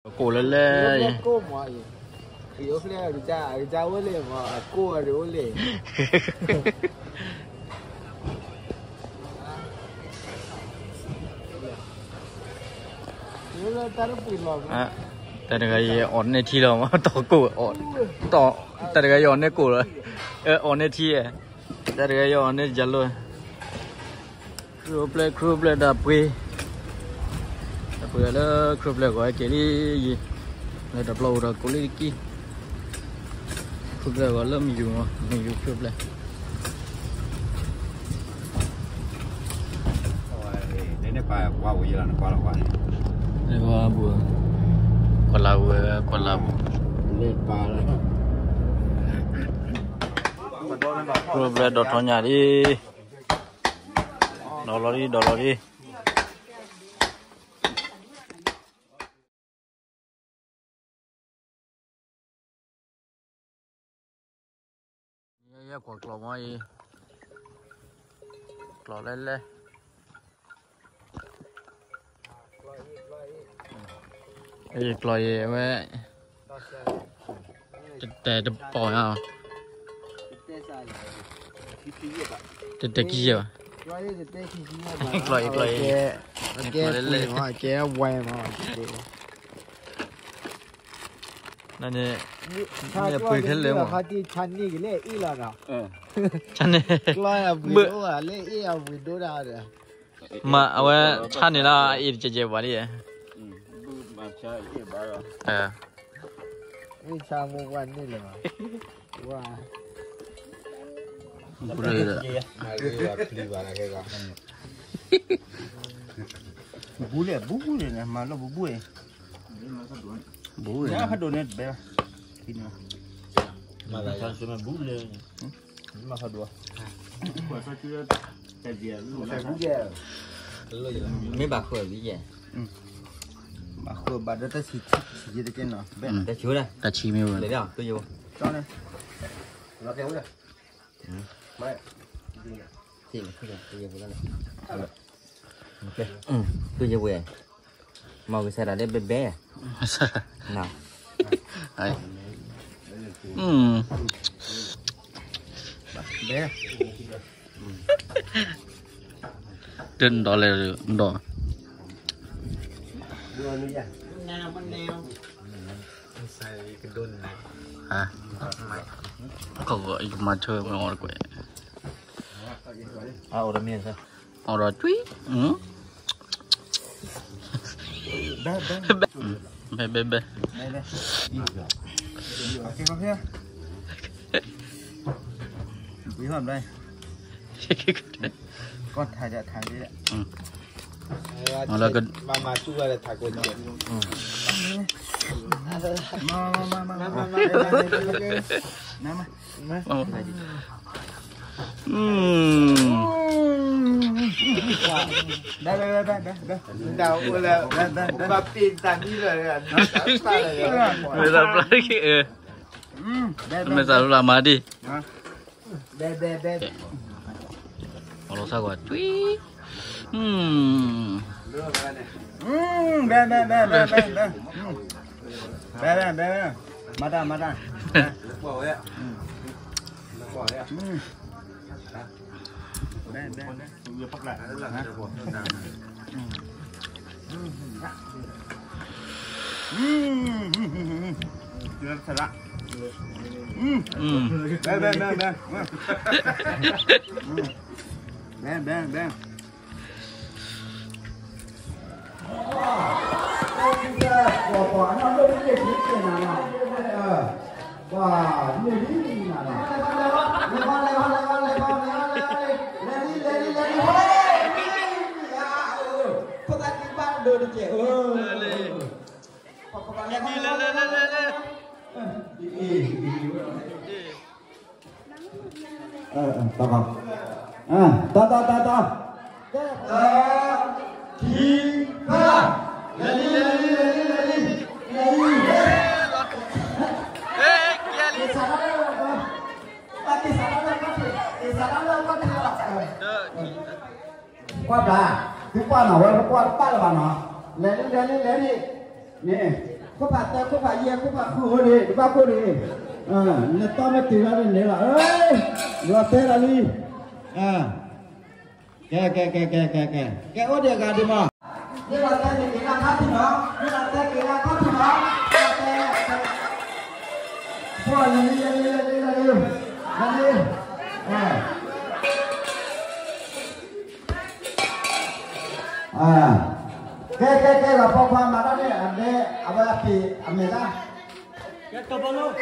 ကိၣ်လၢလဲၣ်, ကိၣ်မးအံၤ, အံၤအိၣ်ဖျဲၣ် အကစၢ်အိၣ်လံမး အကိၣ်အီၤဒ်အိၣ်လံ, တၢ်တဂၤအံၤအီၣ်န့ၢ်ထံလီၤမး တီၢ်ကိၣ်, တၢ်တဂၤအံၤအီၣ်န့ၢ်ကိၣ်လီၤ, အီၣ်န့ၢ်ထံ, တၢ်တဂၤအံၤအီၣ်န့ၢ်ယၤလိာ် ခရူၣ်ဖျဲၣ် ခရူၣ်ဖျဲၣ်တၢ်ပှ့ၤ, တၢ်ပှ့ၤလၢခရူၣ်ဖျဲၣ်ဂီၤဟဲက့ၤလံယံၤ, လၢတၢ်ပျီအိၣ်ဒီးကိးလံတကံၢ်, ခရူၣ်ဖျဲၣ်ဂီၤလၢမယူၤမး မယူၤခရူၣ်ဖျဲၣ်, ကွၢ်လၢ်ဝဲ ကွၢ်လၢ်ဝဲ, ခရူၣ်ဖျဲၣ်ဒီးထီညၣ်လံ, ဒီးလီၤလံ ဒီးလီၤလံ. ယဲကွၢ်ကျီၢ်မ့ၢ်အံၤ, ကျီၢ်လဲၣ်လဲၣ်, ကျီၢ်အံၤဝဲ, တတဲတပီၢ်ညါ, တတဲခံယဲၢ်ဘၣ်, ကျီၢ်အံၤ ကျီၢ်အံၤ, ကဲဝဲမး, နန့ၣ်, န့ၣ်ပှ့ၤခဲလၢာ်မး, ဆါန့ၢ်ကလဲၣ်အ့ၣ်လီၤနီၤ, ဆါန့ၢ်, မ့ၢ်အဝဲဆါန့ၢ်လၢအအ့ၣ်တကဲကဲပှၤလံ, မ့ၢ်ဆါမိၢ်ပှၢ်န့ၣ်လၢၤဘၣ်, ဝါ ဘူးလဲၣ် ဘူးလဲၣ် မၤလီၤဘူးဘူးန့ၣ်, ဘူးလဲၣ် ဖးဒိၣ်န့ၣ်တဘဲဘၣ်, မၤလီၤဘူးလဲၣ်, မၤဖးဒိၣ်, မ့ၢ်ဘၣ်ဃုာ်ဘၣ်ယဲၢ်, ဘၣ်ဃုာ်ဘၣ်ဒီးတၢ်ဆံးဆံးယဲၢ်တကဲနီၤ, တၢ်ဆံးမ့ၢ်ဝဲ, သုယဝဲ, မၤကစၢ်ဒၣ်လၢဘဲဘဲ, ဘဲ, တဒီးလဲၣ်ဒီး, ခီၣ်ယကမၤထၢမ့ၢ်အီၣ်တကွဲၢ်, အီၣ်ဒီးကွံ, ဘဲဘဲဘဲ, ကီၢ်ထါယၤထါ, မၤမၤတူၢ်ဝဲလၢထးကိးကဲ, မၤမၤမၤမၤမၤ, မ့ၢ်သးပျၢ်က့ၤ, မ့ၢ်သးပျၢ်မၤဒံး, အလီၤဆၢကွၢ်, တွံၢ်, ဘဲဘဲဘဲ, မၤတၢ်မၤတၢ်, ဘဲဘဲဘဲ, ဘဲဘဲဘဲ, ဘဲဘဲဘဲ. တၢ်တၢ်တၢ်တၢ်, တၢ်, ခံ, သၢ, လဲၤလံ လဲၤလံ လဲၤလံ လဲၤလံ, လဲၤလံ, ကွၢ်ဘျါ, သုကွၢ်နီၤ ဝဲပကွၢ်တဘၣ်လၢၤဘၣ်နီၤ, လဲၤလံ လဲၤလံ လဲၤလံ, န့ၣ် ခိၣ်ဖးသၢ ခိၣ်ဖးယဲၢ် ခိၣ်ဖးဃုအိၣ်န့ၣ် တဘၣ်ကိၢ်န့ၣ်, နတီမ့ၢ်တ့ၤလီၤန့ၣ်န့ၣ်လီၤ, ယွၤတဲလီၤလံ, ကဲ ကဲ ကဲ ကဲ ကဲ ကဲ ကဲ အိၣ်ဒံးအဂၤဒံးမး, မ့ၢ်လီၤတဲက့ၤလၢခါထံၣ်နီၤ, မ့ၢ်လီၤတဲက့ၤလၢခါထံၣ်နီၤ, မ့ၢ်လီၤတဲ, ကဲ ကဲ ကဲ လီၤ ပိာ်ခွါမၤတၢ်န့ၣ် အဒဲ အဝဲအပ့ၤအမဲာ်တၢ်,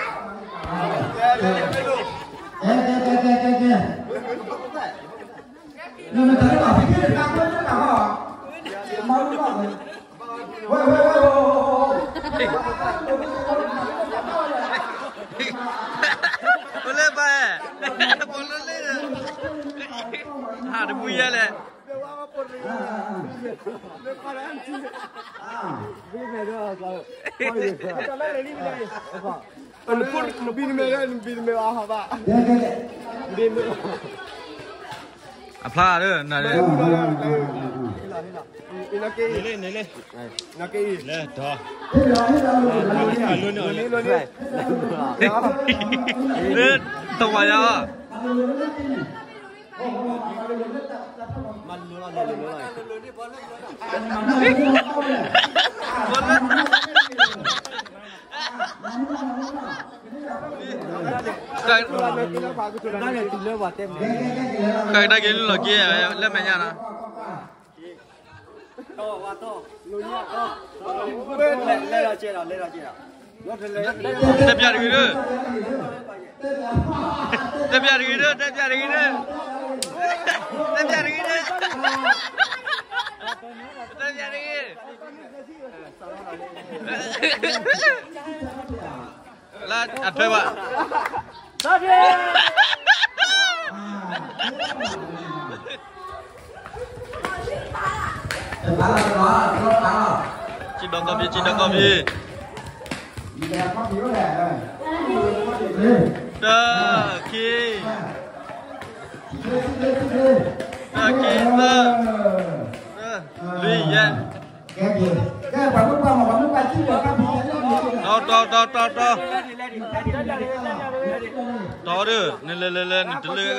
ကဲ ကဲ ကဲ ကဲ ကဲ ကဲ, နမ့ၢ်တၢ်တဘၣ်ဖဲက့ၤတၢ်ကီတၢ်ကီ, မၤဝဲဘၣ်ဝဲ, ဝဲ ဝဲ ဝဲ ဝဲ ဝဲ ပလၢဘၣ်, ပလၢလၢ, ဟးတပူၤယဲလဲၣ်, နဘံနမဲာ်လၢ နဘံနမဲာ်အဟးဘၣ်, အဖျါဒီး န လၢ တဝါယၤ, ကဲ ကဲ ကဲ လၢလီၤက့ၤ လၢမဲာ်ညါနီၤ, တဲပျးတဂ့ၤဒီး, တဲပျးတဂ့ၤဒီး, တဲပျးတဂ့ၤဒီး, တဲပျးတဂ့ၤဒီး, တဲပျးတဂ့ၤ, လၢအထွဲဘၣ်, စံးဒီးကီၢ်ဖံး စံးဒီးကီၢ်ဖံး, တၢ, ခံ, တၢ, ခံ, သၢ, လွံၢ်, ယဲၢ်, တီ တီ တီ တီ တီ တီဒီး နလဲၤလဲၤလဲၤ နတလၢ တၢ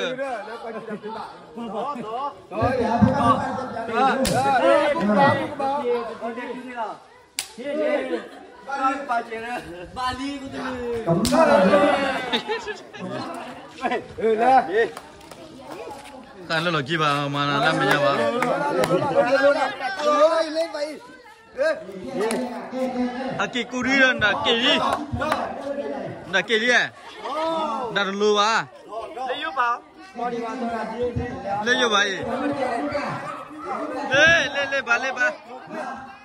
်လၢလီၤက့ၤဘၣ် မၤနၤလၢမဲာ်ညါဘၣ်, အက့ၤကူဒံဒီး နက့ၤလံ, နက့ၤလံ, နတလိၤဘၣ်, လၢယိာ်ဘၣ်အံၤ, လၢ လၢ လၢဘၣ် လၢဘၣ်,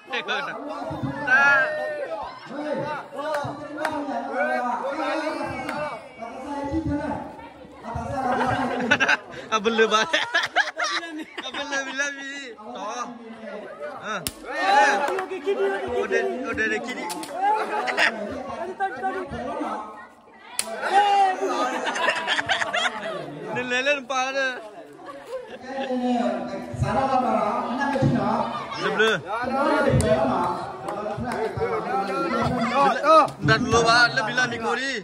တၢ် အပလၢၢ်ဘၣ်, အပလၢၢ်ဘၣ်လၢမံၤ, တီ, အိၣ်ဒဲး အိၣ်ဒဲး ခံဒံး, နလဲၤလၢနပၢ်လၢ တဘျုး, နတလိၤဘၣ် လၢဘံလၢမံၤကိးလံ,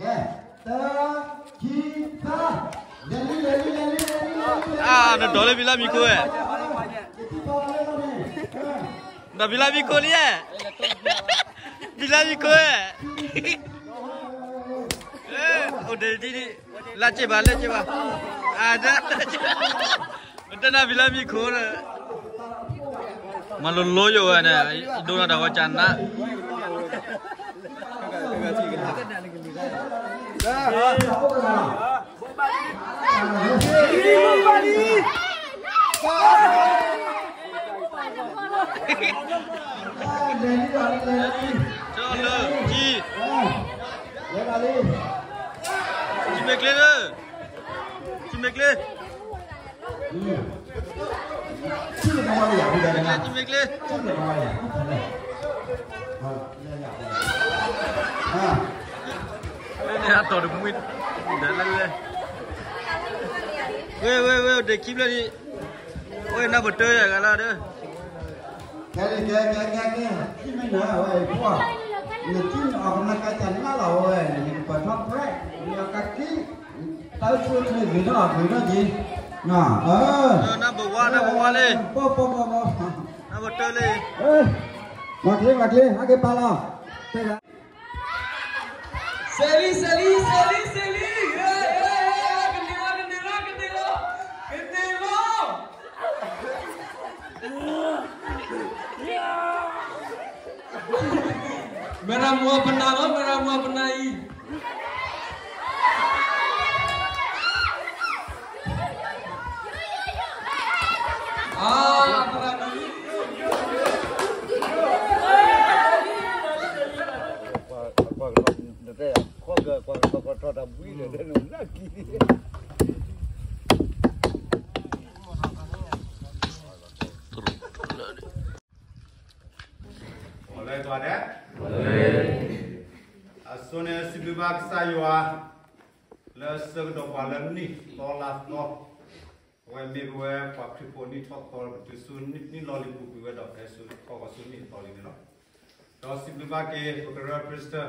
အါ နဒိးလၢဘံလၢမံၤကိးဝဲ, နဘံလၢမံၤကိးလံဧါ, ဘံလၢမံၤကိးဧါ, အိၣ်ဒံးဒံး, လၢစ့ၢ်ဘၣ် လၢစ့ၢ်ဘၣ်, အါ တၢ်နဘံလၢမံၤကိးလၢ မၤလိလိယိာ်ဝဲန့ၣ် ဒိၣ်နၤတၢ်ဝဲကနၣ်, လၢ ကံ ကံမ့ၢ်ကျ့လၢ ကံမ့ၢ်ကျ့ ကံမ့ၢ်ကျ့, လၢန့ၣ်အတီၢ်တမှံ, ဒီးလၢလဲၣ်, ဝဲ ဝဲ ဝဲ ဒ့ခံဖျၢၣ်ဒံး, ဝဲနၢ်ပတၢၢ်ယၤဂၤလၢဒီး, ကဲ ကဲ ကဲ ကဲ ကဲ ခံမ့ၢ်နၤ ဝဲ ပှၢ် နထံၣ်နအီၣ်ကမၣ်ကါတၢ်နးလီၤဝဲ နကပၢၤထီၣ်ပြဲး နအီၣ်ကါက့ တၢ်အိၣ်ဆူၣ်အိၣ်ချ့ဂ့ၤထီၣ်ဂ့ၤထီၣ်က့ၤ န နဘၣ်ဝါ နဘၣ်ဝါလံ ပီပီပီပီ နဘၣ်တၢ်လံ မၤချ့မၤချ့ ဟဲက့ၤပာ်လီၤ စဲးလံ စဲးလံ စဲးလံ စဲးလံ ကန့ၢ်လီၤ ကန့ၢ်လီၤ ကန့ၢ်လီၤ ကန့ၢ်လီၤ မဲရမိၢ်ပနၢ်လီၤ မဲရမိၢ်ပနၢ်အံၤ အသရၣ်ဒ် လၢတွၤဒဲး အဆိန့ၣ်စံးဘျုးဘၣ်ကစၢ်ယွၤ လၢအဆၢကတီၢ်ပှၤလၢနံၣ်သီလါသီ အဝဲမ့ၢ်ပဝဲပှၤခရံာ်ဖိနံၣ်ထီၣ်သီ ပတုၤဆူနံၣ်လီၤလံၤပူၤကွံာ်ဝဲဒီးဖဲဆူခီဂီၤဆူနံၣ်အသီလံန့ၣ်လီၤ. ဒီးစံးဘျုးဘၣ်က့ၤ ပကရၢ Pastor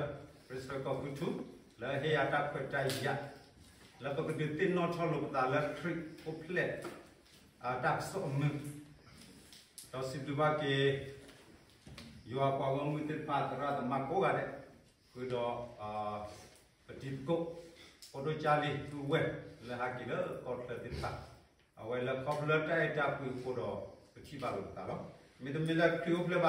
Pastor ကီၢ်ဖုထူ လၢဟ့ၣ်ယၤတၢ်ခွဲးတၢ်ယာ် လၢပကဒုးသ့ၣ်နီၣ်ထီၣ်လိာ်ပသးလၢခရံာ်အိၣ်ဖျဲၣ် တၢ်ကစီၣ်အမုာ် ဒီးစံးဘျုးဘၣ်က့ၤ ယွၤပှၤဂီၢ်မုၢ်သ့ၣ်တဖၣ် သရၣ်သမါကိးဂၤဒဲး ဃုာ်ဒီး ပတံၤသကိး ဖိဒိၣ်ကၢ်လံၤ ပုၢ်ဝဲၢ် လၢဟဲက့ၤလၢကီၢ်ချၢသ့ၣ်တဖၣ် အဝဲလၢခီဖျိလၢတၢ်အဲၣ်တၢ်ကွံအဃိဒီး ပထံၣ်ဘၣ်လိာ်ပသးလီၤ. မ့တမ့ၢ်လၢခရံာ်အိၣ်ဖျဲၣ်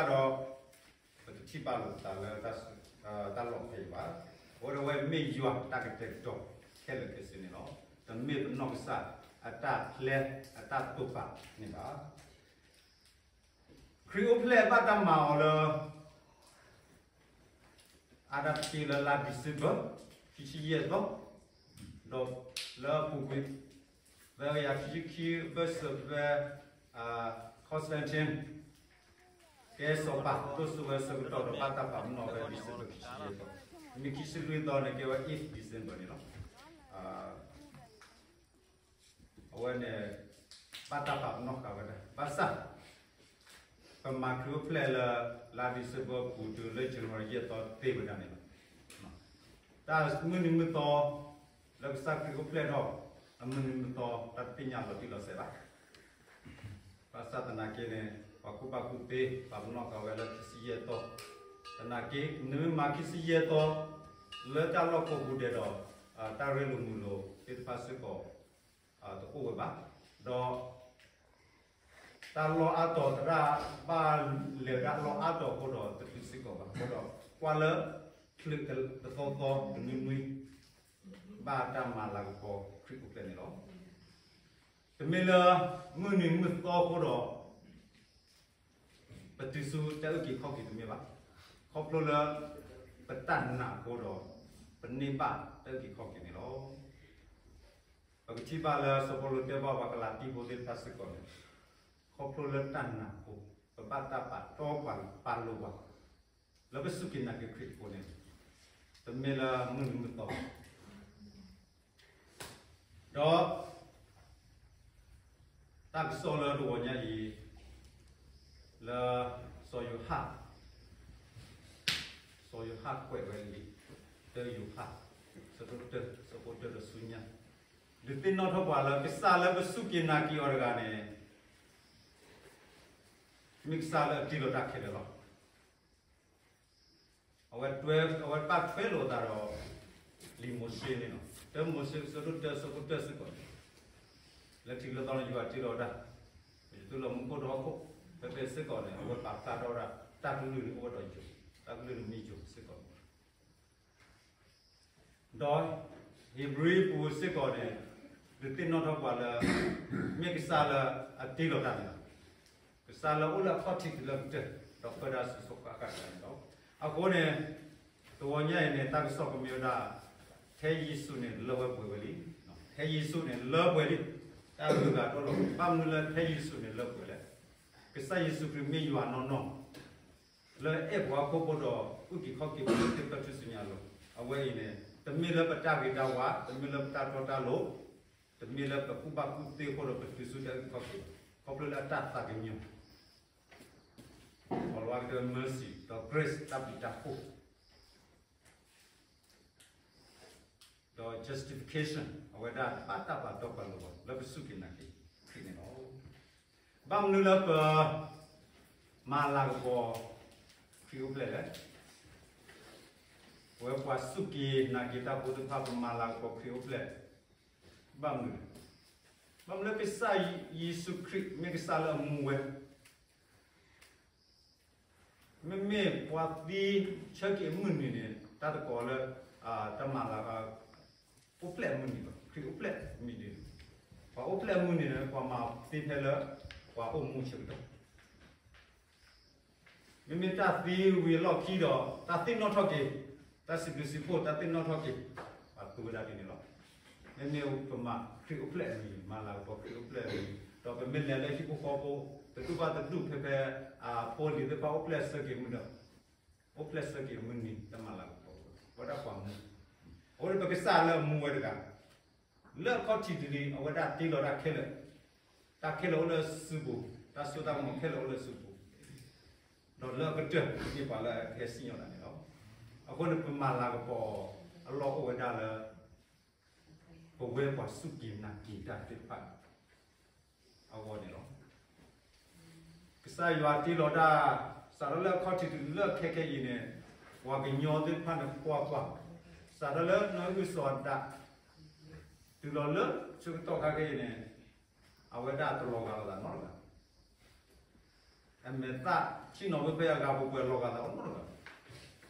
ဘၣ်ဒီး ပတထံၣ်ဘၣ်လိာ်ပသးလၢ တၢ်လီၢ်ဖဲအံၤဘၣ်. အဝဲဒၣ်ဝဲမ့ၢ်ယွၤတၢ်ကတဲာ်ကတီၤခဲလၢာ်ခဲဆ့န့ၣ်လီၤ. တမ့ၢ်ပနီၢ်ကစၢ်အတၢ်ပျဲအတၢ်တိာ်ပာ်န့ၣ်ဘၣ်. ခရံာ်အိၣ်ဖျဲၣ်ဘၣ်တၢ်မၤအီၤလၢ အါဒၣ်တက့ၢ်လၢလါ December ခံဆံယဲၢ်သီ, ဒီးလၢအပူၤကွံာ် သၢကယၤခံဆံခံ ဘၢၣ်စၢၤဖဲ Constantine ကဲစီၤပၤဒိၣ်စိဝဲအဆၢကတီၢ်ဒီးဘၣ်တၢ်ပာ်ပနီၣ်ဖဲ December ခံဆံယဲၢ်သီ, မ့ၢ်ခံဆံလွံၢ်သီန့ၣ် ကဲဝဲ eighth December န့ၣ်လီၤ. အဝဲန့ၣ် ဘၣ်တၢ်ပာ်ပနီၣ်ဃာ်ဝဲဒၣ် ဘၣ်ဆၣ် ပမၤခရံာ်အိၣ်ဖျဲၣ်လၢ လါ December ပူၤတုၤလၢ January ယဲၢ်သီသ့ဝဲဒၣ်န့ၣ်လီၤ. တၢ်မုၢ်နံၤမုၢ်သီ လၢကစၢ်ခရံာ်အိၣ်ဖျဲၣ်ထီၣ် အမုၢ်နံၤမုၢ်သီ တၢ်တသ့ၣ်ညါလီၤတံၢ်လီၤဆဲးဘၣ်. ဘၣ်ဆၣ်သနာ်က့န့ၣ် ပှၤကူၣ်ဘၣ်ကူၣ်သ့ ပာ်ပနီၣ်ဃာ်ဝဲလၢခံဆံယဲၢ်သီ, သနာ်က့ နမ့ၢ်မၤခံဆံယဲၢ်သီ လၢတၢ်လီၢ်ကိးပူၤဒဲးဒီး တၢ်ရ့လိာ်မုာ်လိာ်သ့ၣ်တဖၣ်စ့ၢ်ကီး တအိၣ်ဝဲဘၣ်, ဒီး တၢ်လီၢ်အါတီၤသရၣ်ဘၣ်လဲၤဝဲဒၣ်လီၢ်အါတီၤအဃိဒီးတချုးစ့ၢ်ကီးဘၣ်, အဃိဒီးကွၢ်လၢ ချုးတသီသီတနွံနွံ ဘၣ်တၢ်မၤလၤကပီၤခရံာ်အိၣ်ဖျဲၣ်န့ၣ်လီၤ. တမ့ၢ်လၢ မုၢ်နံၤမုၢ်သီအဃိဒီး ပတုၤဆူတၢ်အုၣ်က့ၤခီၣ်က့ၤတမ့ၢ်ဘၣ်. ခီဖျိလၢ ပတၢ်နာ်အဃိဒီး ပန့ၢ်ဘၣ်တၢ်အုၣ်က့ၤခီၣ်က့ၤန့ၣ်လီၤ. ပကထံၣ်ဘၣ်လၢစီၤပီလူးတဲဘၣ်ပှၤကလၤတံဖိသ့ၣ်တဖၣ်စ့ၢ်ကီးန့ၣ်, ခီဖျိလၢတၢ်နာ်အဃိ ပဘၣ်တၢ်ပာ်တီပာ်လိၤပှၤ လၢပစူၢ်က့ၤနာ်က့ၤခရံာ်အဃိန့ၣ်, တမ့ၢ်လၢမုၢ်နံၤမုၢ်သီ ဒီး တၢ်ကစီၣ်လၢတဂီၤညါအံၤ လၢ စီၤယိၤဟၣ်, စီၤယိၤဟၣ်ကွဲးဝဲလံာ် တၢယိၤဟၣ် ဆၢဒိၣ်တၢ ဆၢဖိတၢဒီးဆူညါ, ဒုးသ့ၣ်နီၣ်ထီၣ်ပှၤလၢကစၢ်လၢပစူၢ်က့ၤနာ်က့ၤအီၤတဂၤန့ၣ် မ့ၢ်ကစၢ်လၢအတ့လီၤတၢ်ခဲလၢာ်လီၤ. အဝဲတွဲ အဝဲဘၣ်ထွဲလိာ်အသးဒီး လံာ်မိၤၡ့န့ၣ်လီၤ. တၢမိၤၡ့ ဆၢဒိၣ်တၢ ဆၢဖိတၢစ့ၢ်ကီးန့ၣ်, လၢထံးလၢသီန့ၣ် ယွၤတ့လီၤဝဲဒၣ်, ယတူၢ်လိာ်မူခိၣ်ဒီးဟီၣ်ခိၣ်, ဖဲဖဲစ့ၢ်ကီးန့ၣ် အဝဲပာ်ဖျါထီၣ်ဝဲဒၣ် တၢ်ကလုၢ်န့ၣ်အိၣ်ဝဲဒီးယွၤ, တၢ်ကလုၢ်န့ၣ်မ့ၢ်ယွၤစ့ၢ်ကီး ဒီး ဧ့ၤဘြံၤပူၤစ့ၢ်ကီးန့ၣ် ဒုးသ့ၣ်နီၣ်ထီၣ်ပှၤလၢ မ့ၢ်ကစၢ်လၢအတ့လီၤတၢ်န့ၣ်လီၤ. ကစၢ်လၢအိၣ်လၢအခီၣ်ထံးတုၤလၢကတၢၢ် ဒီးပၢတၢ်ဆူစီၤဃၣ်ဃၣ်တဂၤန့ၣ်လီၤ. အဃိန့ၣ် တဂီၤညါအံၤန့ၣ် တၢ်ကစီၣ်ကမ့ၢ်ဝဲဒၣ် ထဲယ့ၣ်ၡူးန့ၣ်လၢဝဲပှဲၤဝဲလံ, ထဲယ့ၣ်ၡူးန့ၣ်လၢပှဲၤလံ, တၢ်ဂုၤဂၤတီလီၤ. ဘၣ်မနုၤလၢထဲယ့ၣ်ၡူးန့ၣ်လၢပှဲၤလဲၣ်. ကစၢ်ယ့ၣ်ၡူးခရံာ်မ့ၢ်ယွၤနီၢ်နီၢ် လၢအဲၣ်ပှၤဟီၣ်ခိၣ်ဖိဒီး အုၣ်က့ၤခီၣ်က့ၤပှၤလၢသ့ၣ်ဖျၢၣ်ထူၣ်စုညါအလိၤ, အဝဲအံၤန့ၣ် တမ့ၢ်လၢပတၢ်ဂ့ၤတၢ်ဝါ, တမ့ၢ်လၢပတၢ်တီတၢ်လိၤ, တမ့ၢ်လၢပကူၣ်ဘၣ်ကူၣ်သ့အဃိဒီးပတုၤဆူတၢ်အုၣ်က့ၤခီၣ်က့ၤ, ခီဖျိလၢအတၢ်သးကညီၤ အလီၤကတၢၢ် mercy ဒီး grace တၢ်ဘျုးတၢ်ဖှိၣ် justification အဝဲဒၣ်တၢ်ပာ်တီပာ်လိၤအီၤ လၢပစူၢ်က့ၤနာ်က့ၤခရံာ်န့ၣ်လီၤ. ဘၣ်မနုၤလၢပ မၤလၤကပီၤ ခရံာ်အိၣ်ဖျဲၣ်လဲၣ်. ပဝဲပှၤစူၢ်က့ၤနာ်က့ၤတၢ်ဖိသ့ၣ်တဖၣ် ပမၤလၤကပီၤခရံာ်အိၣ်ဖျဲၣ် ဘၣ်မနုၤလဲၣ်. ဘၣ်မနုၤလၢကစၢ်ယ့ၣ်ၡူးခရံာ် မ့ၢ်ကစၢ်လၢအမူဝဲ မ့မ့ၢ်ပှၤသံဆၢက့ၤအမုၢ်နံၤန့ၣ် တၢ်တကိးလၢ တၢ်မၤလၤ အိၣ်ဖျဲၣ်အမုၢ်နံၤလီၤ. ခရံာ်အိၣ်ဖျဲၣ်မုၢ်နံၤန့ၣ် ပှၤအိၣ်ဖျဲၣ်အမုၢ်နံၤန့ၣ် ပှၤမၤသ့ဖဲလၢ ပှၤအိၣ်မူဆၢကတီၢ် မ့မ့ၢ်တၢ်သံဝံၤအလီၢ်ခံဒီး တၢ်သ့ၣ်နီၣ်ထီၣ်က့ၤ, တၢ်စံးဘျုးစံးဖှိၣ် တၢ်သ့ၣ်နီၣ်ထီၣ်က့ၤ, ပှၤသူဝဲဒၣ်ဒ်န့ၣ်လီၤ. မ့မ့ၢ်ပမၤခရံာ်အိၣ်ဖျဲၣ်အမုၢ်နံၤ, မၤလၤကပီၤခရံာ်အိၣ်ဖျဲၣ်အမုၢ်နံၤ, ဒီးပမ့ၢ်လဲၤလၢဟံၣ်ဖိဃီဖိ တဒူၣ်ဘၣ်တဒူၣ်ဖဲဖဲ ဖိလံၤသ့ၣ်တဖၣ်အိၣ်ဖျဲၣ်ဆၢက့ၤမုၢ်ဒီး အိၣ်ဖျဲၣ်ဆၢက့ၤအမုၢ်နံၤ တၢ်မၤလၤကပီၤ ဝဲဒၣ်ပှၤမူ, အဃိန့ၣ်ပကစၢ်လၢအမူဝဲတဂၤ လၢအခီၣ်ထံးတလံၤ အဝဲဒၣ်တ့လီၤတၢ်ခဲလၢာ်, တၢ်ခဲလၢာ်အိၣ်လၢစုပူၤ, တၢ်စိတၢ်ကမီၤခဲလၢာ်အိၣ်လၢစုပူၤ, ဒီးလၢအကတၢၢ်မ့ၢ်ပှၤလၢအကဟဲစံၣ်ညီၣ်တၢ်န့ၣ်လီၤ. အဃိန့ၣ် ပမၤလၤကပီၤအလီၢ်အိၣ်ဝဲဒၣ်လၢ ပဝဲပှၤစူၢ်က့ၤနာ်က့ၤတၢ်သ့ၣ်တဖၣ် အဂီၢ်န့ၣ်လီၤ. ကစၢ်ယွၤတ့လီၤတၢ် စးထီၣ်လၢအခီၣ်ထံးတုၤလၢခဲခဲအံၤန့ၣ် ပှၤကညီသ့ၣ်တဖၣ်န့ၣ် ကွၢ်ကွၢ်, စးထီၣ်လၢနီၢ်အုၣ်စီၤအၤဒၣ် တုၤလီၤလၢဆၢကတီၢ်ခဲခဲအံၤန့ၣ် အဝဲဒၣ်တလီၤဂာ်လိာ်သးနီတဂၤ, အမဲာ်သၣ်ဆ့ၣ်နီၤဖဲဖဲအဂၤပှဲၤပှဲၤ လီၤဂာ်သးနီတဂၤ ဒီး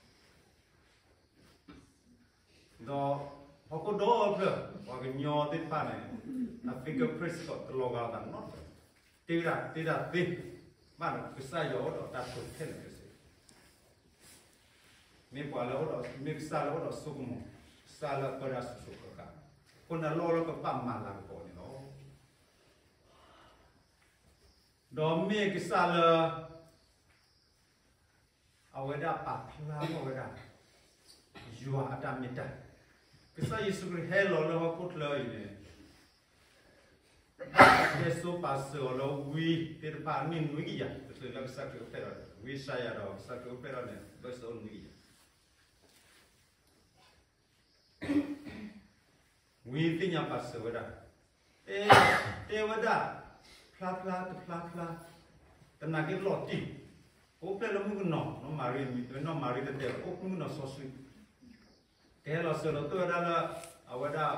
ဟီၣ်ခိၣ်ဒီဖျၢၣ် ပှၤကညီသ့ၣ်တဖၣ်န့ၣ် အ fingerprint စ့ၢ်ကီးတလီၤဂာ်လိာ်သးနီတဖျၢၣ်, တ့ဝဲဒၣ်တ့တၢ်သ့, ဘၣ်ဒီးကစၢ်ယွၤအိၣ်ဒီးတၢ်တိာ်ခဲလၢာ်ခဲဆ့, မ့ၢ်ပှၤလၢအိၣ်ဒီး မ့ၢ်ကစၢ်လၢအိၣ်ဒီးစိကမီၤ, ကစၢ်လၢအပၢတၢ်စိၤစိၤဃၣ်ဃၣ်, အဃိန့ၣ်အလီၢ်လၢပဘၣ်မၤလၤကပီၤန့ၣ်လီၤ. ဒီးမ့ၢ်ကစၢ်လၢ အဝဲဒၣ်ပာ်ဖျါထီၣ်ဝဲဒၣ် ယွၤအတၢ်မ့ၢ်တၢ်, ကစၢ်ယ့ၣ်ၡူးခရံာ်ဟဲလီၤလၢဟီၣ်ခိၣ်ချၢအံၤန့ၣ် ဘၣ်ဟဲစိပာ်စၢၤအီၤလၢဝံသ့ၣ်တဖၣ်အနံၣ်နွံကယၤ, တချုးလၢကစၢ်ခရံာ်အိၣ်ဖျဲၣ်ဒီး ဝံယၡါယၤဒီးကစၢ်ခရံာ်အိၣ်ဖျဲၣ်ဒီးန့ၣ် ဘၣ်ဟဲစိနွံကယၤ ဝံသ့ၣ်ညါပာ်စၢၤဝဲဒၣ်, တဲ, တဲဝဲဒၣ်, ဖျါဖျါတဖျါဖျါ, သနာ်က့လီၤတံၢ်, အိၣ်ဖျဲၣ်လၢမုၣ်ကနီၤ, နီၢ်မၤရံ, နီၢ်မၤရံတတဲဘၣ်, အိၣ်ဖျဲၣ်မုၣ်ကနီၤစီဆှံ, ကဟဲလီၤစၢၤလီၤသွဲၣ်ဝဲဒၣ်လၢ အဝဲဒၣ်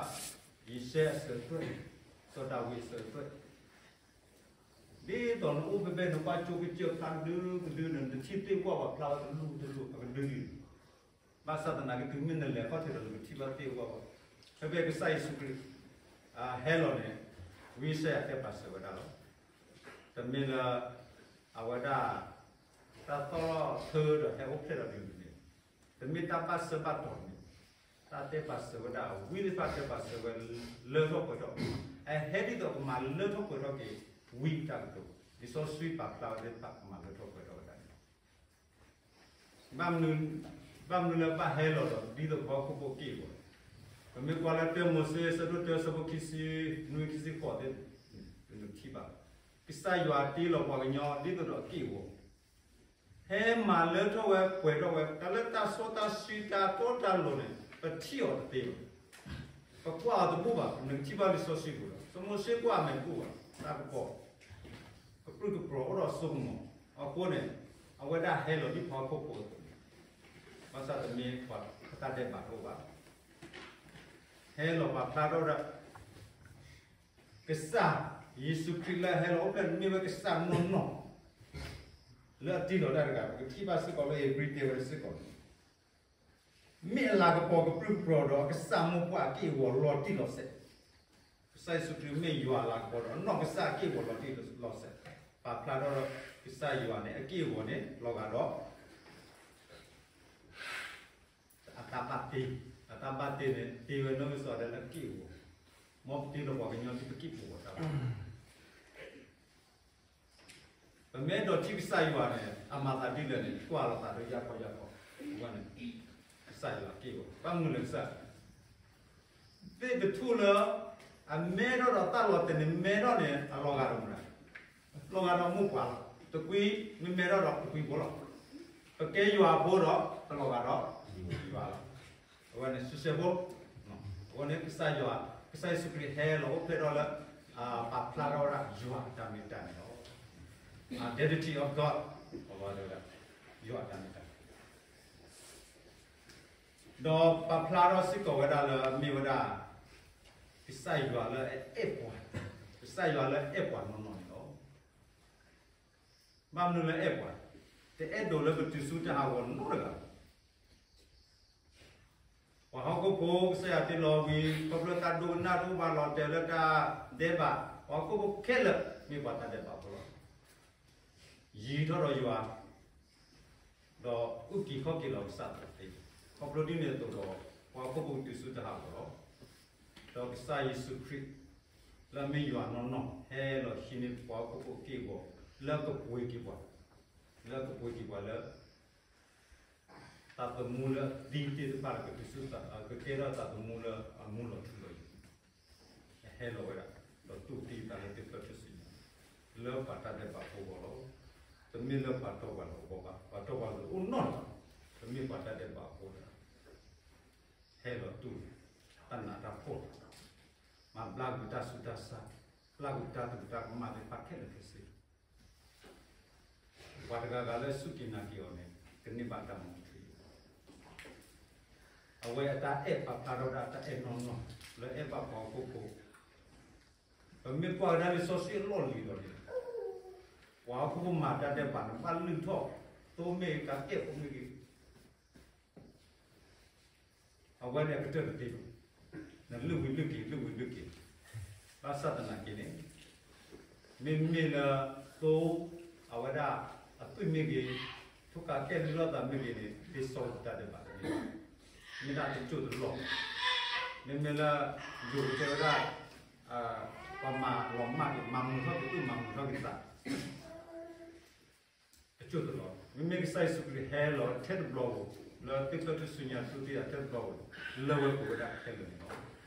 ယ့ၡဲအစၢၤသွဲၣ်, စီၤဒၤဝံးအစၢၤသွဲၣ်, ဒ်သိးနအိၣ်ဖဲဖဲနဘၣ်ကၠိကစၢၢ်ဖျါကဒုကဒုန့ၣ် နတထံၣ်သ့ၣ်ဝဲဘၣ်ဖျါဝဲတလူၢ်တလူၢ်အကဒုဒု ဘၣ်ဆၣ်သနာ်က့ တုၤမ့ၢ်နလဲၤခီၣ်ထံးဒီးနကထံၣ်ဘၣ်သ့ၣ်ဝဲဘၣ်, ဖဲဖဲကစၢ်ယ့ၣ်ၡူးခရံာ် ဟဲလီၤန့ၣ် ဝံယၡါယၤတဲပာ်စၢၤဝဲဒၣ်လီၤ. တမ့ၢ်လၢ အဝဲဒၣ် တၢ်သီၣ်ထၢဒီးဟဲအိၣ်ဖျဲၣ်ဒီးဒ်န့ၣ်, တမ့ၢ်တၢ်ဘၣ်စၢၤဘၣ်တီၤန့ၣ်, တၢ်တဲပာ်စၢၤဝဲဒၣ် ဝံသ့ၣ်တဖၣ်တဲပာ်စၢၤဝဲ လၢထီၣ်ပှဲၤထီၣ်, အဟဲဒ်သိးကမၤလၢထီၣ်ပှဲၤထီၣ်က့ၤ ဝံတၢ်ကတိၤ, လံာ်စီဆှံပာ်ဖျါဝဲသ့ၣ်တဖၣ်ကမၤလၢထီၣ်ပှဲၤထီၣ်ဝဲဒၣ်န့ၣ် ဘၣ်မနုၤ, ဘၣ်မနုၤလၢဘၣ်ဟဲလီၤဒီး ဒ်သိးပှၤဟီၣ်ခိၣ်ဖိက့ၢ်ဂီၤ, ပမ့ၢ်ကွၢ်လၢတၢမိၤၡ့ အဆၢဒိၣ်တၢ အဆၢဖိခံဆံနွံ ခံဆံဃိးသ့ၣ်, ပထံၣ်ဘၣ်, ကစၢ်ယွၤတ့လီၤပှၤကညီဒ်သိးဒီးအက့ၢ်အဂီၤ, ဟဲမၤလၢထီၣ်ဝဲပှဲၤထီၣ်ဝဲ, တၢ်လၢတၢ်စီတၢ်ဆှံတၢ်တီတၢ်လိၤန့ၣ် ပထံၣ်အီၤတသ့ဘၣ်. ပကွၢ်အီၤတဘူၣ်ဘၣ်, နကထံၣ်ဘၣ်လံာ်စီဆှံပူၤလီၤ. စီၤမိၤၡ့ကွၢ်အမဲာ်တဘူၣ်ဘၣ်, တၢ်ကပီၤ, ကပြုၢ်ကပြီၤအိၣ်ဒီးစိကမီၤ, အဃိန့ၣ် အဝဲဒၣ်ဟဲလီၤဒ်ပှၤဟီၣ်ခိၣ်ဖိအသိး, ဘၣ်ဆၣ်တမ့ၢ်ပှၤတၢ်ဒဲးဘးတအိၣ်ဘၣ်. ဟဲလီၤပာ်ဖျါထီၣ်ဝဲဒၣ် ကစၢ်ယ့ၣ်ၡူးခရံာ်လၢအဟဲလီၤအိၣ်ဖျဲၣ်န့ၣ် မ့ၢ်ဝဲကစၢ်နီၢ်နီၢ် လၢအတ့လီၤတၢ်တဂၤ, ပကထံၣ်ဘၣ်စ့ၢ်ကီးလၢဧ့ၤဘြံၤတဲဝဲဒၣ်စ့ၢ်ကီးန့ၣ်, မ့ၢ်အလၤကပီၤကပြုၢ်ကပြီၤဒီးအကစၢ်မိၢ်ပှၢ်အက့ၢ်အဂီၤလီၤတံၢ်လီၤဆဲး, ကစၢ်ယ့ၣ်ၡူးခရံာ်မ့ၢ်ယွၤအလၤကပီၤဒီး အနီၢ်ကစၢ်အက့ၢ်အဂီၤလီၤတံၢ်လီၤဆဲး, ပာ်ဖျါထီၣ်ဒီး ကစၢ်ယွၤန့ၣ် အက့ၢ်အဂီၤန့ၣ် လီၤဂာ်ဒီး အတၢ်ဘၣ်တ့, အတၢ်ဘၣ်တ့န့ၣ် တ့ဝဲနီၢ်ကစၢ်ဒၣ်လၢအက့ၢ်အဂီၤ, မ်ပတ့လီၤပှၤကညီဒ်ပက့ၢ်ပဂီၤတၢ်ဘၣ်. ပမ့ၢ်အဲၣ်ဒိးထံၣ်ကစၢ်ယွၤန့ၣ် အမၤသးဒ်လဲၣ်န့ၣ် ကွၢ်လီၤသးဒီးယၢ်ခီယၢ်ခီ, ဝဲန့ၣ် ကစၢ်ယွၤက့ၢ်အဂီၤ, ဘၣ်မနုၤလဲၣ်ကစၢ် သ့ၣ်တထူၣ်လၢ အမဲထီၣ်ဒီးတၢ်လီၤတဲာ်န့ၣ် မဲထီၣ်န့ၣ် အလီၤဂာ်ဒီးမတၤ, လီၤဂာ်ဒီးမိၢ်ပှၢ်လီၤ. တကွံမ့ၢ်မဲထီၣ်ဒီးတကွံဖိလီၤ. ပကဲယွၤအဖိဒီး ပလီၤဂာ်ဒီးယွၤလီၤ. အဝဲန့ၣ် စံးဆဲးဖိ အဃိန့ၣ် ကစၢ်ယွၤ, ကစၢ်ယ့ၣ်ၡူးခရံာ်ဟဲလီၤအိၣ်ဖျဲၣ်ထီၣ်လၢ ပာ်ဖျါထီၣ်ဝဲဒၣ်ယွၤအတၢ်မ့ၢ်တၢ်န့ၣ်လီၤ. Identity of God, ယွၤအတၢ်မ့ၢ်တၢ် ဒီးပာ်ဖျါထီၣ်စ့ၢ်ကီးဝဲဒၣ်လၢအမ့ၢ်ဝဲဒၣ် ကစၢ်ယွၤလၢအအဲၣ်ပှၤ, ကစၢ်ယွၤလၢအအဲၣ်ပှၤနီၢ်နီၢ်န့ၣ်လီၤ. ဘၣ်မနုၤလၢအဲၣ်ပှၤ, တအဲၣ်ဒိးလၢပတုၤဆူတၢ်ဟးဂီၤနီတဂၤဘၣ်. ပှၤဟီၣ်ခိၣ်ဖိ ကစၢ်ယွၤတ့လီၤဝံၤ ခီဖျိတၢ်ဒိကနၣ်တအိၣ်ဘၣ်လီၤတဲာ်လၢတၢ်ဒဲးဘး, ပှၤဟီၣ်ခိၣ်ဖိခဲလၢာ် မ့ၢ်ပှၤတၢ်ဒဲးဘးဖိလီၤ. ယံၤထီၣ်ဒီးယွၤ, ဒီးအုၣ်က့ၤခီၣ်က့ၤလီၤကစၢ်သးသ့, ခီဖျိဒ်န့ၣ်အသိးဒီး ပှၤဟီၣ်ခိၣ်ဖိကတုၤဆူတၢ်ဟးဂီၤလီၤ. ဒီးကစၢ်ယ့ၣ်ၡူးခရံာ် လၢအမ့ၢ်ယွၤနီၢ်နီၢ် ဟဲလီၤဟံးန့ၢ်ပှၤဟီၣ်ခိၣ်ဖိအက့ၢ်အဂီၤ လၢကပှ့ၤက့ၤပှၤ, လၢကပှ့ၤက့ၤပှၤလၢ သးသမူလၢအသံသ့ၣ်တဖၣ်ဒီး ကတုၤဆူ ကကဲထီၣ်သးသမူလၢအမူလီၤထူလီၤယိာ်, ဟဲလီၤဝဲဒၣ် ဒီးတူၢ်သံအသးလၢသ့ၣ်ဖျၢၣ်ထူၣ်စုညါ လၢပှၤတၢ်ဒဲးဘးဖိအဂီၢ်လီၤ. တမ့ၢ်လၢပှၤတီပှၤလိၤအဂီၢ်ဘၣ်, ပှၤတီပှၤလိၤအိၣ်နီတဂၤ, တမ့ၢ်ပှၤတၢ်ဒဲးဘးဖိလီၤ. ဟဲလီၤတူၢ်တၢ်နးတၢ်ဖှီၣ်, မၤဘျါကွံာ်တၢ်ဆူးတၢ်ဆါ, ဘျါကွံာ်တၢ်သရူးတၢ်ကမၣ်သ့ၣ်တဖၣ်ခဲလၢာ်ခဲဆ့ ပှၤတဂၤဂၤလၢစူၢ်က့ၤနာ်က့ၤအီၤန့ၣ် ကန့ၢ်ဘၣ်တၢ်မူထူယိာ်, အဝဲအတၢ်အဲၣ်ပာ်ဖျါထီၣ်ဝဲဒၣ်တၢ်အဲၣ်နီၢ်နီၢ် လၢအဲၣ်ဘၣ်ပှၤဟီၣ်ခိၣ်ဖိ, ပမ့ၢ်ကွၢ်ကဒါလံာ်စီဆှံအလီၢ်လံၤဒီးန့ၣ်, ပှၤဟီၣ်ခိၣ်ဖိမၤတၢ်ဒဲးဘးန့ၣ် ဘၣ်လုၢ်ထီၣ်, သိမ့ၢ်ဂ့ၤကအဲၣ်ဖိမ့ၢ်ဂ့ၤ အဝဲန့ၣ်အကတၢၢ်တသ့ဘၣ်, နလုၢ်ဝံၤလုၢ်က့ၤ လုၢ်ဝံၤလုၢ်က့ၤ, ဘၣ်ဆၣ်သနာ်က့န့ၣ်, မ့မ့ၢ်လၢသိ အဝဲဒၣ်အသွံၣ်မ့ၢ်ဂ့ၤ, ထိၣ်ကးကဲၣ်လုၢ်ထီၣ်သးမ့ၢ်ဂ့ၤန့ၣ် သ့စီဝဲတၢ်ဒဲးဘးတဂ့ၤ, မ့ၢ်ဒၣ်တစိၢ်တလီၢ်, မ့မ့ၢ်လၢ ယိၤကတဲဝဲဒၣ် ပှၤမၤလီၤမၢ်က့ၤ မၤမုာ်ထီၣ်က့ၤသူၣ် မၤမုာ်ထီၣ်က့ၤသး တစိၢ်တလီၢ်, မ့မ့ၢ်ကစၢ်ယ့ၣ်ၡူးခရံာ်ဟဲလီၤထဲတဘျီဧိၤ, လၢသ့ၣ်ဖျၢၣ်ထူၣ်စုညါတူၢ်သံအထဲတဘျီဧိၤ, လၢဝဲပဝဲဒၣ်ခဲလၢာ်န့ၣ်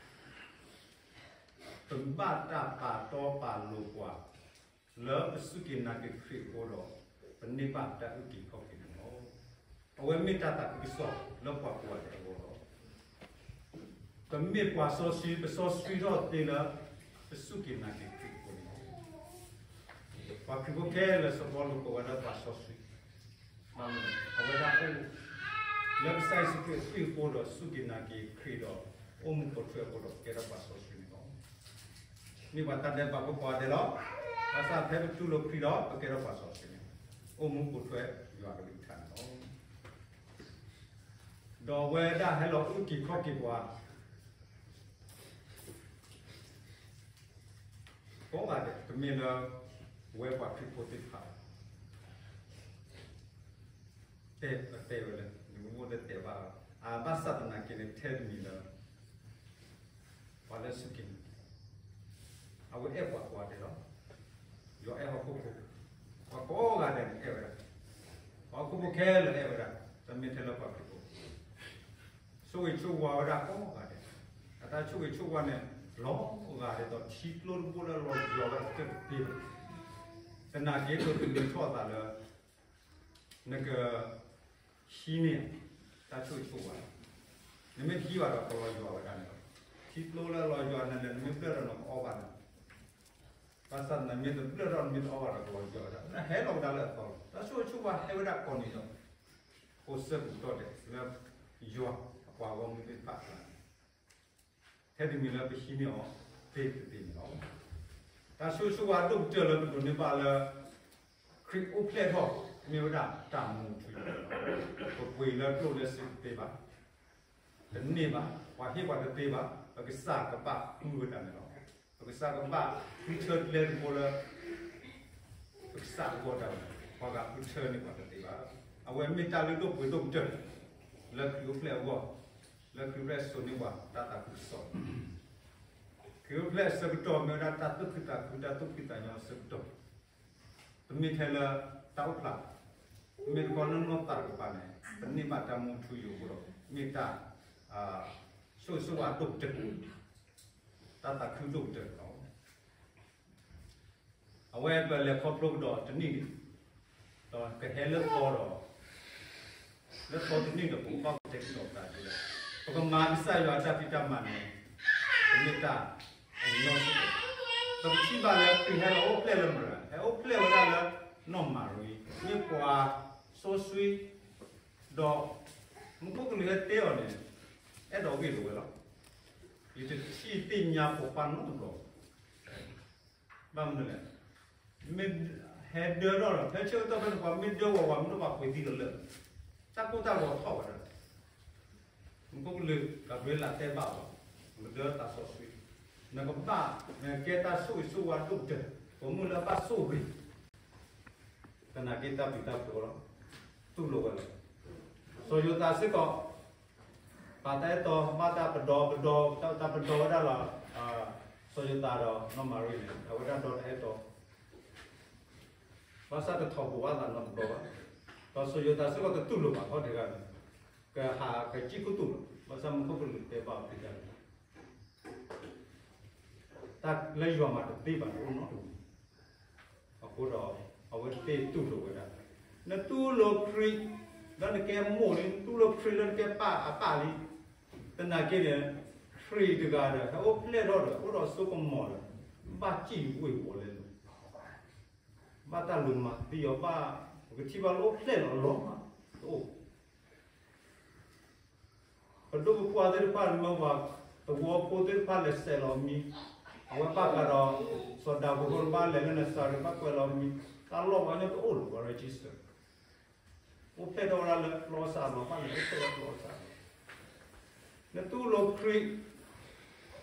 လီၤ. ပဘၣ်တၢ်ပာ်တီပာ်လိၤပှၤ လၢပစူၢ်က့ၤနာ်က့ၤခရံာ်အဃိဒီး, ပန့ၢ်ဘၣ်တၢ်အုၣ်က့ၤခီၣ်က့ၤန့ၣ်လီၤ. အဝဲမ့ၢ်တၢ်သးခုကစီၣ်လၢပှၤကိးဂၤဒဲးအဂီၢ်လီၤ. ပမ့ၢ်ပှၤစီဆှံ ပစီဆှံထီၣ်သ့လၢ ပစူၢ်က့ၤနာ်က့ၤခရံာ်အဃိန့ၣ်လီၤ. ပှၤခရံာ်ဖိခဲလၢာ်စီၤပီလူးကိးဝဲဒၣ်ပှၤစီဆှံ, အဝဲဒၣ်အိၣ် လၢကစၢ်ယ့ၣ်ၡူးခရံာ်အသွံၣ်အဃိဒီး စူၢ်က့ၤနာ်က့ၤခရံာ်ဒီး အိၣ်မူပိာ်ထွဲအဃိဒီး ကဲထီၣ်ပှၤစီဆှံန့ၣ်လီၤ. မ့ၢ်ပှၤတၢ်ဒဲးဘးဖိကိးဂၤဒဲးလီၤ. ဘၣ်ဆၣ်ဖဲပတူၢ်လိာ်ခရံာ်ဒီး ပကဲထီၣ်ပှၤစီဆှံန့ၣ်, အိၣ်မူပိာ်ထွဲယွၤကလုၢ်ကထါန့ၣ်လီၤ. ဒီးအဝဲဒၣ်ဟဲလီၤအုၣ်က့ၤခီၣ်က့ၤပှၤ ကိးဂၤဒဲး, တမ့ၢ်လၢ ပဝဲပှၤခရံာ်ဖိသ့ၣ်တဖၣ်ဘၣ်. တဲပတဲဝဲလၢ နမ့ၢ်အိၣ်လၢတဲဘၣ်လီၤ. ဘၣ်ဆၣ်သနာ်က့န့ၣ် ထဲတမံၤလၢ ပှၤလၢစူၢ်က့ၤနာ်က့ၤ အဝဲအဲၣ်ပှၤကိးဂၤဒဲးလီၤ. ယွၤအဲၣ်ဟီၣ်ခိၣ်ဖိ, ပှၤကိးဂၤဒဲးန့ၣ်အဲၣ်ဝဲဒၣ်, ပှၤဟီၣ်ခိၣ်ဖိခဲလၢာ်အဲၣ်ဝဲဒၣ်, တမ့ၢ်ထဲလၢပှၤခရံာ်ဖိ ဆိၣ်ဂ့ၤဆိၣ်ဝါဝဲဒၣ်ကိးဂၤဒဲး, အတၢ်ဆိၣ်ဂ့ၤဆိၣ်ဝါန့ၣ် လီၤဂာ်ဒ်သိးထံကျိတဘိလၢလီၤယွၤဝဲအကတၢၢ်တသ့ဘၣ်. သနာ်က့ ပကနုာ်ထီၣ်အသးလၢ နက ဟံးန့ၢ် တၢ်ဆိၣ်ဂ့ၤဆိၣ်ဝါ, နမ့ၢ်တဟံးဘၣ်ဒီး ကလီၤယွၤဝဲဒၣ်န့ၣ်လီၤ. ထံကျိလၢလီၤယွၤန့ၣ်လဲၣ် နမ့ၢ်ဘျၢၣ်ဒီးနကအီၣ်ဘၣ်န့ၣ်, ဘၣ်ဆၣ်နမ့ၢ်တဘျၢၣ်ထီၣ် နမ့ၢ်တအီၣ်ဘၣ်ဒီး ကလီၤယွၤဝဲဒၣ်, နဟဲလီၤဝဲဒၣ်လၢအသီလီၤ. တၢ်ဆိၣ်ဂ့ၤဆိၣ်ဝါဟဲဝဲဒၣ်ကိးနံၤဒီး ကိးဆၢကတီၢ်ဒဲး လၢယွၤအပှၤဂီၢ်မုၢ်သ့ၣ်တဖၣ်အကျါန့ၣ် ထဲတမံၤလၢပဟံးန့ၢ်အီၤသ့တသ့န့ၣ်လီၤ. တၢ်ဆိၣ်ဂ့ၤဆိၣ်ဝါအဒိၣ်ကတၢၢ်လၢပဒိးန့ၢ်ဘၣ်လၢ ခရံာ်အိၣ်ဖျဲၣ်ထီၣ် မ့ၢ်ဝဲဒၣ်တၢ်မူထူယိာ်, ပပှ့ၤလၢကျိၣ်လၢစ့တသ့ဘၣ်, တန့ၢ်ဘၣ်, ပှၤဟ့ၣ်ပှၤတသ့ဘၣ်, ပကစၢ်ကဘၣ်ဃုဝဲဒၣ်န့ၣ်လီၤ. ပကစၢ်ကဘၣ်ဃုထၢကျဲတဘိလၢ ပကစၢ်အဂီၢ်ဒၣ်ဝဲ, ပှၤဂၤဃုထၢန့ၢ်ပှၤတသ့ဘၣ်. အဝဲမ့ၢ်တၢ်လုၢ်ဒိၣ်ပှ့ၤဒိၣ်ကတၢၢ် လၢခရံာ်အိၣ်ဖျဲၣ်အဂီၢ်, လၢခရံာ်အိၣ်ဖျဲၣ်စိၤန့ၢ်ပှၤတၢ်သးခုကစီၣ်, ခရံာ်အိၣ်ဖျဲၣ်အဆၢကတီၢ်မ့ၢ်ဝဲဒၣ်တၢ်သူၣ်ခုသးခု တၢ်သူၣ်ဖှံသးညီအဆၢကတီၢ်, တမ့ၢ်ထဲလၢတၢ်အိၣ်ဖျါ, မ့ၢ်တခီလၢနီၢ်သးတကပၤန့ၣ် ပန့ၢ်ဘၣ်တၢ်မူထူယိာ်အဃိဒီး မ့ၢ်တၢ် ဆိၣ်ဂ့ၤဆိၣ်ဝါဒိၣ်ကတၢၢ်, တၢ်သးခုဒိၣ်ကတၢၢ်လီၤ. အဝဲပလဲၤခီဖျိကဒီးတနံၣ်န့ၣ်, ဒီးကဟဲလၢသီဒီး, လၢသီတနံၣ်ဒီး ပကဘၣ်ကတဲာ်ကတီၤပသးဒ်လဲၣ်, ပကမၤကစၢ်ယွၤအတၢ်ဖံးတၢ်မၤန့ၣ် မ့ၢ်တၢ်အညီစ့ၢ်ကီး, ပကထံၣ်ဘၣ်လၢခရံာ်ဟဲလီၤအိၣ်ဖျဲၣ်လၢမတၤ, ဟဲအိၣ်ဖျဲၣ်ဝဲဒၣ်လၢနီၢ်မၤရံ, မ့ၢ်ပှၤစီဆှံ, ဒီးမူခိၣ်ကလူးဟဲတဲအီၤန့ၣ်, အဲၣ်ဒိးဂ့ၢ်လိာ်ဝဲလီၤ. ယတထံၣ်သ့ၣ်ညါပိာ်ခွါနီတဘျီဘၣ်. ဘၣ်မနုၤလဲၣ်, မ့ၢ်ဟဲဒၢထီၣ်ဒီး ဖဲဆၢကတီၢ်ဖဲန့ၣ် ပှၤမ့ၢ်ဒၢဝဲ ပှၤမ့ၢ်ဒိၣ်ဘၣ်ပှ့ၤသံဒီးလၢာ်, တၢ်ကိၢ်တၢ်ဂီၤထီၣ်ဝဲဒၣ်. မူခိၣ်ကလူး ကၤဘြံၤလးတဲဘၣ်အီၤ, နကဒၢတၢ်စီဆှံ, နကဘၣ်, နကကဲတၢ်ဆိၣ်ဂ့ၤဆိၣ်ဝါဒိၣ်ကတၢၢ်, ပိာ်မုၣ်လၢအဘၣ်ဆိၣ်ဂ့ၤ, သနာ်က့တၢ်ပျံၤတၢ်ဖုးလီၤ, တူၢ်လိာ်ဝဲလီၤ. စီၤယိၤသးစ့ၢ်ကီး ပာ်တၢ်အဲၣ်တီ ဘၣ်တၢ်ပဒီပဒီ, တၢ်ပဒီဝဲဒၣ်လီၤ. စီၤယိၤသးဒီးနီၢ်မၤရံန့ၣ် အဝဲဒၣ်ဒီတၢ်အဲၣ်တီ, ဘၣ်ဆၣ်တထီၣ်ဘိးဘၣ်သးနီတဘျီဘၣ်. ဒီးစီၤယိၤသးစ့ၢ်ကီးတတူၢ်လိာ်ဘၣ်ထီၣ်တဂၤန့ၣ်, ကဟးကစံၣ်ခိၣ်တူာ်လီၤ. ဘၣ်ဆၣ်မူခိၣ်ကလူးတဲဘၣ်အီၤတဂၤန့ၣ်, တၢ်လၢယွၤမၤတသ့ဘၣ်န့ၣ်အိၣ်နီတမံၤ. အဃိဒီး အဝဲသ့ၣ်တူၢ်လိာ်ဝဲဒၣ်, နတူၢ်လိာ်ခရံာ်, လၢနကဲမိၢ်လံ, နတူၢ်လိာ်ခရံာ်လၢနကဲပၢ်အပၢ်လံ. သနာ်က့န့ၣ်, ခရံာ်တဂၤဒီး ဟဲအိၣ်ဖျဲၣ်ထီၣ်ဒီး အိၣ်ဒီးစိကမီၤဒီး, ဘၣ်စံၣ်ဝ့ၤဝီၤလဲလိာ်, ဘၣ်တၢ်လိၤမၤသံအီၤဘၣ်, ပကထံၣ်ဘၣ်လၢအိၣ်ဖျဲၣ်လီၤလီၤမး, တအိၣ် ပဒိၣ်ပပှၢ်သ့ၣ်တဖၣ်မၢပှၤ, သဝီဖိသ့ၣ်တဖၣ်လဲၤစဲးလီၤမံၤ, အဝဲဘၣ်ဃးဒီး စီၤဒၤဝံးဖိတဖၣ်လဲၤလၢနစၤရ့းဘၣ်ကွဲးလီၤမံၤ, တၢ်လီၢ်ဝဲညါတအိၣ်လၢၤ register, အိၣ်ဖျဲၣ်ထီၣ်ဝဲဒၣ်လၢကျီစၢ်လီၤ, ဘၣ်လဲၤအိၣ်ဖျဲၣ်လၢကျီစၢ်လီၤ. နတူၢ်လိာ်ခရံာ်,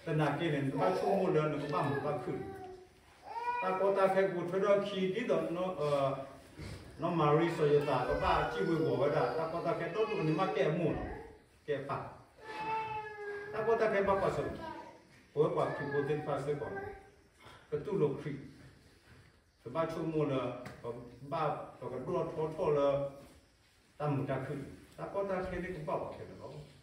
သနာ်က့န့ၣ် နဘၣ်ဆိကမိၣ်လၢနကဘၣ်မုာ်ဘၣ်ခုၣ်န့ၣ်, တၢ်ကီတၢ်ခဲကပိာ်ထွဲထီၣ်အခံ ဒ်သိး နီၢ်မၤရံစီၤယိၤသး ကဘၣ်စံၣ်ဝ့ၤဝီၤဝဲဒၣ် တၢ်ကီတၢ်ခဲဒီဒိၣ်န့ၣ် မ့ၢ်ကဲအမိၢ်လီၤ, ကဲပၢ်, တၢ်ကီတၢ်ခဲဘၣ်ကွၢ်ဆၢၣ်မဲာ်, ပဝဲပှၤခရံာ်ဖိသ့ၣ်တဖၣ်စ့ၢ်ကီး, ပတူၢ်လိာ်ခရံာ်, ပဘၣ်ဆိကမိၣ်လၢ, ပဘၣ်ပကဒိၣ်ထီၣ်ထီထီၣ်လၢ တၢ်မုာ်တၢ်ခုၣ်, တၢ်ကီတၢ်ခဲန့ၣ်ကဘၣ်ပှၤခဲလၢာ်လီၤ.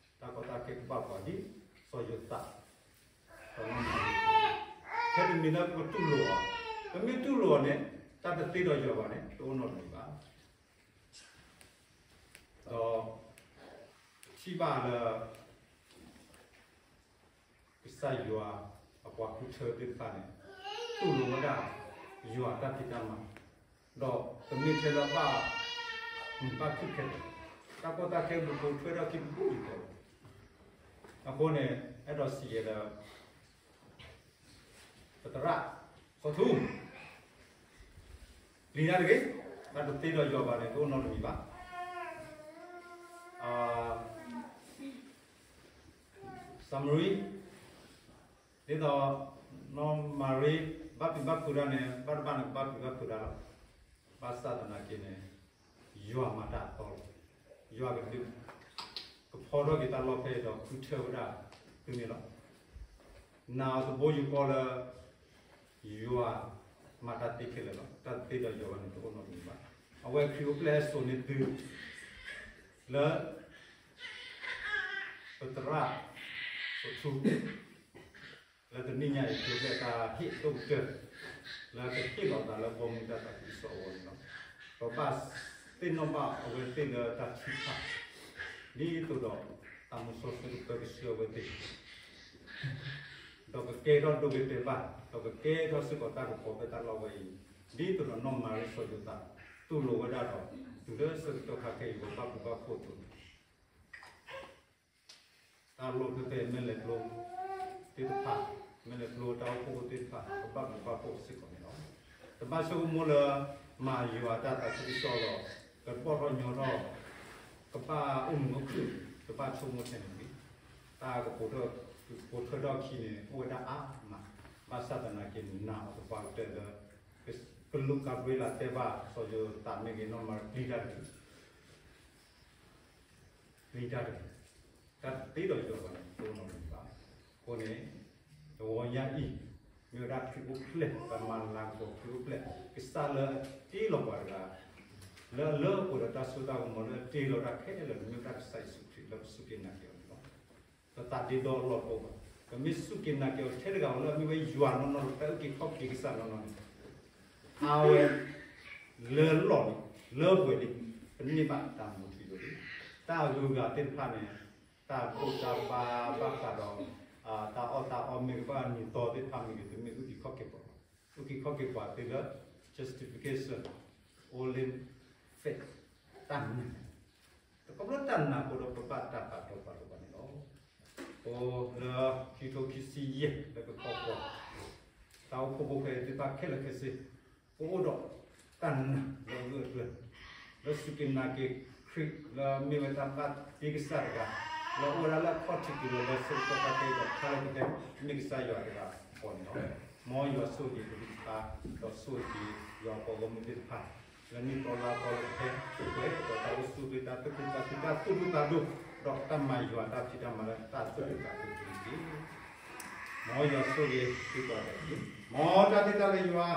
တၢ်ကီတၢ်ခဲကဘၣ်ပှၤဒ်စီၤယိၤသး, ဒီးနီၢ်မၤရံ, ခဲတမံၤလၢပကတူၢ်လိာ်အီၤ, ပမ့ၢ်တူၢ်လိာ်အီၤန့ၣ်, တၢ်တသ့ဒီးယွၤဘၣ်န့ၣ် တအိၣ်နီတမံၤဘၣ်. ဒီး ထံၣ်ဘၣ်လၢ ကစၢ်ယွၤအပှၤဃုထၢသ့ၣ်တဖၣ်န့ၣ်, တူၢ်လိာ်ဝဲဒၣ် ယွၤတၢ်ဖံးတၢ်မၤ, ဒီးတမ့ၢ်ထဲလၢဘၣ်, ဘၣ်ခုၣ်ခဲလၢာ်, တၢ်ကီတၢ်ခဲကပိာ်ထွဲထီၣ်အခံဘူးဘူးလီၤ. အဃိန့ၣ် အဲၣ်ဒိးစံးယဲလၢ ပသရၣ်, စီၤထူ, ပျံၤတၢ်တဂ့ၤ, တၢ်တသ့ဒီးယွၤဘၣ်န့ၣ် တအိၣ်နီတမံၤဘၣ်. စီၤမရံ, ဒ်သိး နီၢ်မၤရံ ဘၣ်ပျံၤဘၣ်ဖုးတၢ်န့ၣ် ဘၣ်တဘၣ်န့ၣ် ကဘၣ်ပျံၤဘၣ်ဖုးတၢ်လီၤ. ဘၣ်ဆၣ်သနာ်က့န့ၣ် ယွၤမၤတၢ်အသီလီၤ. ယွၤကဒုး, ကဖီထီၣ်က့ၤတၢ်လီၢ်ဖဲအံၤဒီးဃုထၢဝဲဒၣ်သုန့ၣ်လီၤ. နာ်အီၤသဘိယူၢ်ဃီလၢ ယွၤမၤတၢ်သ့ခဲလၢာ်လီၤ. တၢ်တသ့ဒီးယွၤဘၣ်န့ၣ် တအိၣ်နီတမံၤဘၣ်. အဝဲခရံာ်အိၣ်ဖျဲၣ်ဟဲစိာ်န့ၢ်သု လၢ ပသရၣ်, စီၤထူ လၢတနံၤညါအံၤ ခရံာ်အိၣ်ဖျဲၣ်တၢ်ဟ့ၣ်အဒိၣ်ကတၢၢ် လၢကဟ့ၣ်လီၤသးလၢဘီမုၢ်တၢ်သးခုကစီၣ်အဂီၢ်န့ၣ်လီၤ. ပဘၣ်သ့ၣ်နီၣ်ဘၣ်အဝဲသ့ၣ်လၢတၢ်ထုကဖၣ် ဒ်သိးဒီး သးမူစီဆှံကပၢကဆှၢအဝဲသ့ၣ် ဒီးကကဲထီၣ်ဒိဂ့ၤတဲာ်ဘၣ်, ဒီးကကဲထီၣ်စ့ၢ်ကီးတၢ်ကပီၤဖဲတၢ်လီၢ်ဝဲအံၤ, ဒ်သိးဒီးနီၢ်မၤရံစီၤယိၤသး တူၢ်လိာ်ဝဲဒၣ်ဒီး တုၤလၢဆၢကတီၢ်ခါခဲအံၤ ပဘၣ်ပူၤဘၣ်ဖှိၣ်အသိးန့ၣ် တၢ်လီၢ်ဖဲဖဲအံၤ မဲာ်လဲၤကျိသ့ၣ်တဖၣ်, မဲာ်လဲၤကျိတၢ်အိၣ်ဖှိၣ်ဖိသ့ၣ်တဖၣ် ကဘၣ်ပူၤဘၣ်ဖှိၣ်စ့ၢ်ကီးန့ၣ်လီၤ. တဘၣ်ဆိကမိၣ်လၢ မၤယွၤတၢ်သးခုကစီၣ်လီၤ, ကဘီၣ်ထီၣ်ညီထီၣ်, ကဘၣ်အိၣ်မုာ်အိၣ်ခုၣ်, တဘၣ်ဆိကမိၣ်ထဲန့ၣ်တဂ့ၤ. တၢ်ကပိာ်ထွဲထီၣ်အခံန့ၣ် အိၣ်ဝဲဒၣ်အါမး, ဘၣ်ဆၣ်သနာ်က့န့ၣ် နာ်အီၤသပှၢ်ကတၢၢ်လၢ ကလူးကၤဘြံၤလးတဲဘၣ် စီၤယိၤသးမ့ၢ်ဂ့ၤ နီၢ်မၤရံ ပျံၤတၢ်တဂ့ၤ ပျံၤတၢ်တဂ့ၤ, တၢ်တသ့ဒီးယွၤဘၣ်န့ၣ် တအိၣ်နီတမံၤဘၣ်. အဃိန့ၣ် တဂီၤညါအံၤ မ့ၢ်ဝဲဒၣ်ခရံာ်အိၣ်ဖျဲၣ်, ပမၤလၤကပီၤခရံာ်အိၣ်ဖျဲၣ်, ကစၢ်လၢအတ့လီၤပှၤတဂၤ, လၢအလၢအပှဲၤဒီးတၢ်စိတၢ်ကမီၤလၢအတ့လီၤတၢ်ခဲလၢာ်န့ၣ် မ့ၢ်ဝဲဒၣ်ကစၢ်ယ့ၣ်ၡူးခရံာ်လၢပစူၢ်က့ၤနာ်က့ၤအီၤန့ၣ်လီၤ. ပသးဒ့ဒီအလီၢ်တအိၣ်ဘၣ်. ပမ့ၢ်စူၢ်က့ၤနာ်က့ၤအီၤထဲတဂၤဧိၤလၢအမ့ၢ်ဝဲယွၤနီၢ်နီၢ် လၢတၢ်အုၣ်က့ၤခီၣ်က့ၤကစၢ်နီၢ်နီၢ်န့ၣ် အဝဲ လၢလီၢ်လံ, လၢပှဲၤလံ, ပန့ၢ်ဘၣ်တၢ်မူထူယိာ်လံ. တၢ်အဂုၤအဂၤသ့ၣ်တဖၣ်န့ၣ် တၢ်ဘူၣ်တၢ်ဘါဘၣ်ဃးဒီး တၢ်အီၣ်တၢ်အီမ့ၢ်ဂ့ၤ ဘၣ်နံၤသီသ့ၣ်တဖၣ်မ့ၢ်ဂ့ၤ တမ့ၢ်အုၣ်က့ၤခီၣ်က့ၤပှၤဘၣ်. အုၣ်က့ၤခီၣ်က့ၤပှၤသ့လၢ justification, only faith, တၢ်နာ်, ခီဖျိတၢ်နာ်အဃိဒီး ပဘၣ်တၢ်ပာ်တီပာ်လိၤပှၤန့ၣ်လီၤ. အိၣ်လၢခံထိခံဆံယဲၢ်လၢကခီပီၤ တၢ်အိၣ်ဖှိၣ်ဖိခဲအံၤသ့ၣ်တဖၣ်ခဲလၢာ်ခဲဆ့ ပအိၣ်ဒီးတၢ်နာ်လၢအဂၢၢ်အကျၢၤ လၢစူၢ်က့ၤနာ်က့ၤခရံာ် လၢအမ့ၢ်ဝဲတၢ်ဘၣ်တ့ကစၢ်တဂၤ လၢအအိၣ်ဝဲဒၣ်လၢအခီၣ်ထံးတုၤလီၤ လၢဆၢကတီၢ်ခဲအံၤဒီး ခါလၢကဟဲ မ့ၢ်ကစၢ်ယွၤတဂၤဃီန့ၣ်လီၤ. မ်ယွၤဆိၣ်ဂ့ၤပသ့ၣ်တဖၣ် ဒီးဆိၣ်ဂ့ၤက့ၤ ယွၤပှၤဂီၢ်မုၢ်သ့ၣ်တဖၣ် လၢနံၣ်သီလါသီလၢကဟဲ ပှဲၤဒီးတၢ်အိၣ်ဆူၣ်အိၣ်ချ့ တၢ်သူၣ်ခုသးခု တၢ်သူၣ်ဒူသးဒူ ဒီးတၢ်မၤယွၤတၢ်ဖံးတၢ်မၤလၢတၢ်သူၣ်ခုသးခုန့ၣ်တက့ၢ်. မ်ယွၤဆိၣ်ဂ့ၤသုကိးဂၤဒဲးတက့ၢ်. မ်တၢ်သ့တၢ်လၢယွၤ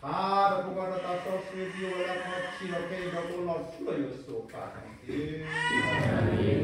ပၢ်ဒီးဖိခွါဒီးသးစီဆှံ ဒ်အဝဲလၢအခီၣ်ထံးဒီးခဲအံၤဒီး ကအိၣ်လီၤထူလီၤယိာ်အစိၤအဃၣ်န့ၣ်တက့ၢ်.